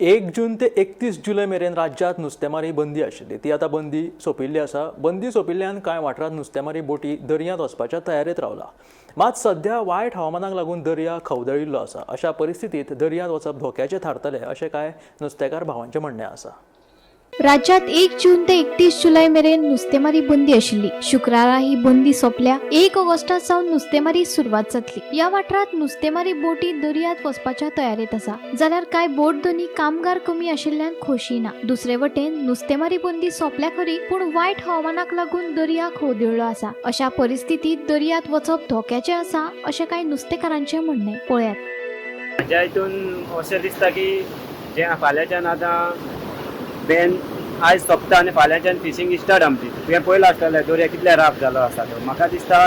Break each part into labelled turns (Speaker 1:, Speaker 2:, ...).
Speaker 1: 1 जून ते 31 जुलय मेरेन राज्यांत नुस्तेमारी बंदी आशिल्ली. ती आतां बंदी सोंपिल्ली आसा. बंदी सोंपिल्ल्यान कांय वाठारांत नुस्तेमारी बोटी दर्यांत वचपाच्या तयारेंत रावला. मात सध्या वायट हवामानाक लागून दर्या खवदळिल्लो आसा. अशा परिस्थितींत दर्यांत वचप धोक्याचें थारतलें अशें कांय नुस्तेकार भावांचें म्हणणें आसा.
Speaker 2: राज्यात 1 जून ते 31 जुलय मेरेन नुस्तेमारी बंदी आशिल्ली. शुक्रारा ही बंदी सोंपल्या. 1 ऑगस्टा सावन नुस्तेमारी सुरवात जातली. ह्या वाठारांत नुस्तेमारी बोटी दर्यांत वचपाच्या तयारेंत आसा, जाल्यार कांय बोट धनी कामगार कमी आशिल्ल्यान खोशी ना. दुसरे वटेन नुस्तेमारी बंदी सोंपल्या खरी, पूण वायट हवामानाक लागून दर्या खवदळ्ळो आसा. अशा परिस्थितीत दर्यांत वचप धोक्याचें आसा अशें कांय नुस्तेकारांचें म्हणणें. पळयात.
Speaker 3: म्हाज्या हितून अशें दिसता की जें फाल्यांच्यान आतां बॅन आयज सोंपता आनी फाल्यांच्यान फिशींग स्टार्ट आमची. तुवें पळयलां आसतलें दर्या कितले राफ जालो आसा तो. म्हाका दिसता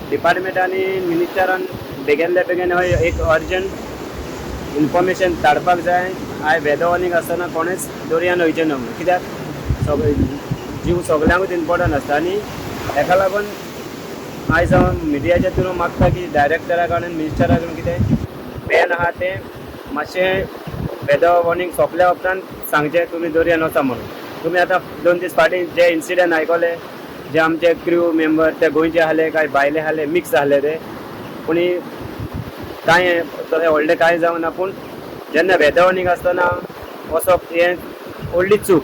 Speaker 3: डिपार्टमेंटान मिनिस्टरान बेगीनल्या बेगीन हय एक अर्जंट इन्फॉर्मेशन धाडपाक जाय. आयज वेदर वॉर्निंग आसतना कोणेच दर्यान वयचें न्हू म्हणून, कित्याक सगळे जीव सगल्यांकूच इम्पोर्टंट आसता. आनी हेका लागून आयज हांव मिडियाच्या थ्रू मागता की डायरेक्टरा कडेन मिनिस्टरा कडेन कितें बॅन आहा तें मातशें वेदर वॉर्निंग सोंपल्या उपरांत सांगचें तुमी दर्यान वचा म्हणून. तुमी आतां 2 दीस फाटीं जे इन्सिडंट आयकले, जे आमचे क्रू मेंबर ते गोंयचे आहले काय भायले आहले, मिक्स आहले ते, पूण कांय तशें व्हडलें कांय जावना. पूण जेन्ना वेदर वॉर्निंग आसतना वचप हें व्हडली चूक.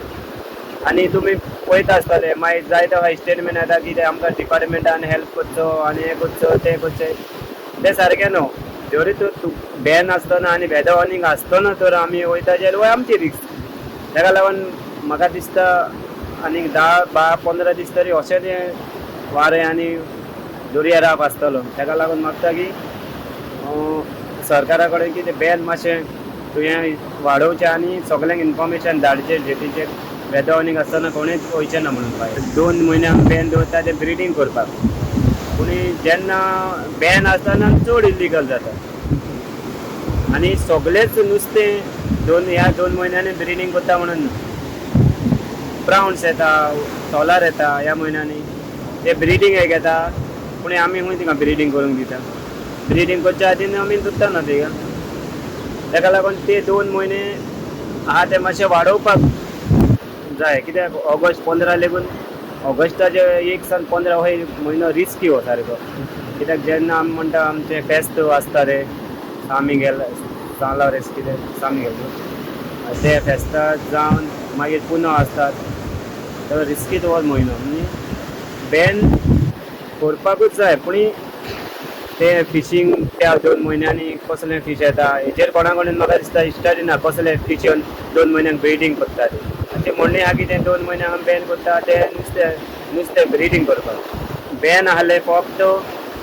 Speaker 3: आनी तुमी पळयता आसतले मागीर जायते स्टेटमेंट येता की ते आमकां डिपार्टमेंटान हेल्प करचो आनी हें करचो तें करचें, तें सारकें न्हू. जरी तर बॅन आसतना आनी वेदर वॉर्निंग आसतना तर आमी वयता जाल्यार हो आमची रिस्क. ताका लागून म्हाका दिसता आनीक 10, 12, 15 दीस तरी अशेंच हें वारें आनी दर्या राफ आसतलो. ताका लागून मागता की सरकारा कडेन की तें बॅन मातशें तुवें वाडोवचें आनी सगल्यांक इन्फॉर्मेशन धाडचें जेटीचेर वेदर वॉर्निंग आसतना कोणेच वयचें ना म्हणून. भायर 2 म्हयने आमी बॅन दवरता तें ब्रिडींग करपाक, पूण जेन्ना बॅन आसतना चड इलिगल जाता आनी सगळेच नुस्तें ह्या 2 म्हयन्यांनी ब्रिडींग करता म्हणून प्रावन्स येता, सोलार येता ह्या म्हयन्यांनी, ते ब्रिडींग एक येता. पूण आमी खंय तिका ब्रिडींग करूंक दिता? ब्रिडींग करच्या आदीं आमी धरता ना तिका. ताका लागून ते 2 म्हयने आहा ते मातशे वाडोवपाक जाय, कित्याक ऑगस्ट 15 लेगून ऑगस्टाचे 1 सावन 15 हो म्हयनो रिस्की हो सारको. कित्याक जेन्ना आमी म्हणटा आमचें फेस्त आसता रे सामिगेल सालावरेस कितें सामिगेल ते फेस्ता जावन मागीर पुनो आसतात, तो रिस्की तो म्हयनो. आनी बॅन करपाकूच जाय, पूण ते फिशींग त्या 2 म्हयन्यांनी कसलें फीश येता हेचेर कोणा कडेन म्हाका दिसता स्टडी ना, कसलें फीश येवन 2 म्हयन्यांक ब्रिडींग करता ते. आनी ते म्हणणें आहा की तें 2 म्हयन्यांक आमी बॅन करता तें नुस्तें ब्रिडींग करपाक. बॅन आहलें फक्त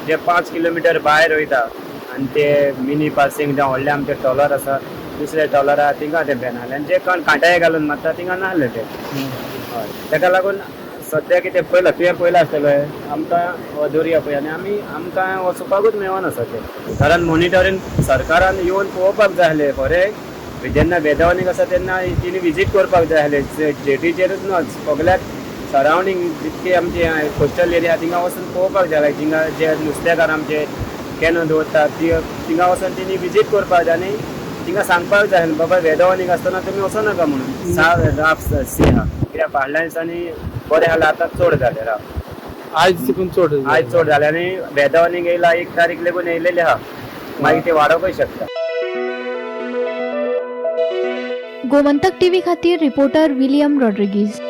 Speaker 3: जे 5 किलोमिटर भायर वयता आनी ते मिनी पासिंग जावं व्हडले आमचे ट्रॉलर आसा दुसरे ट्रॉलर आहा थिंगा तें बॅन आहलें, आनी जे कोण कांट्याय घालून मारता थिंगा नाहलें तें. हय, ताका लागून सद्या कितें पळयलां तुवें पळयलां आसतलें आमकां हो दर्या पळय आनी आमी आमकां वचपाकूच मेळना सद्या, कारण मॉनिटरींग सरकारान येवन पळोवपाक जाय आहलें खरें. जेन्ना वेदर वॉर्निंग आसा तेन्ना तिणी विजीट करपाक जाय आहलें, जेटीचेरूच न्हू सगल्याक सरावंडींग जितके आमचे कोस्टल एरिया थिंगा वचून पळोवपाक जाय. थिंगा जे नुस्तेकार आमचे कॅनो दवरतात थिंगा वचून तिणी विजीट करपाक जाय आनी थिंगा सांगपाक जाय बाबा वेदर वॉर्निंग आसतना तुमी वचो नाका म्हणून. साव राफ सी आहा, कित्याक फाटल्या दिसांनी बरें आहलें, आतां चड जालें राफ.
Speaker 4: आयज तिकून चड
Speaker 3: आयज चड जालें आनी वेदर वॉर्निंग येयला 1 तारीख लेगून येयलेली आहा, मागीर ते वाडोवंकूय शकता.
Speaker 2: गोमंतक टीव्ही खातीर रिपोर्टर विलियम रॉड्रिगीज.